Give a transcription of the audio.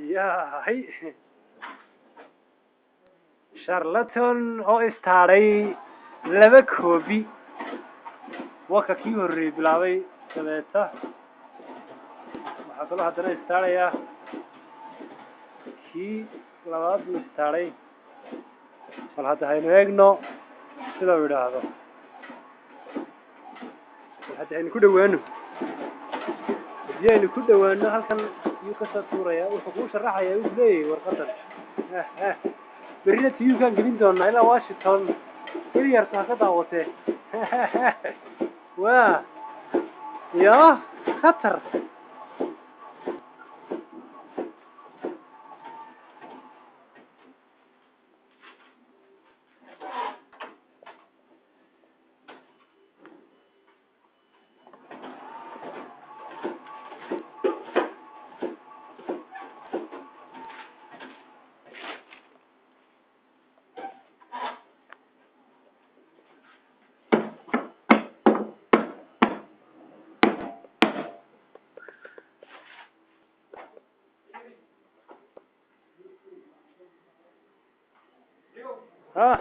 Yahay Charlton oo istaaray 2 koobi, waka kii horreeyey bilaabay. Dabeeta waxaa kaloo haddana istaarayaa kii labaad buu istaaray. Bal hadda haynu eegno sida uu yidhaahdo. Bal hadda haynu ku dhawaano, haddii aynu ku dhawaano halkan yuu kasoo tuuraya. Wuxuu kuu sharaxayaa, uu leeyahay warqadan berrina tiyuukaan gelin doonaa ilaa Washington ilyarta ha ka daawatee. Waa ya khatar. Ha.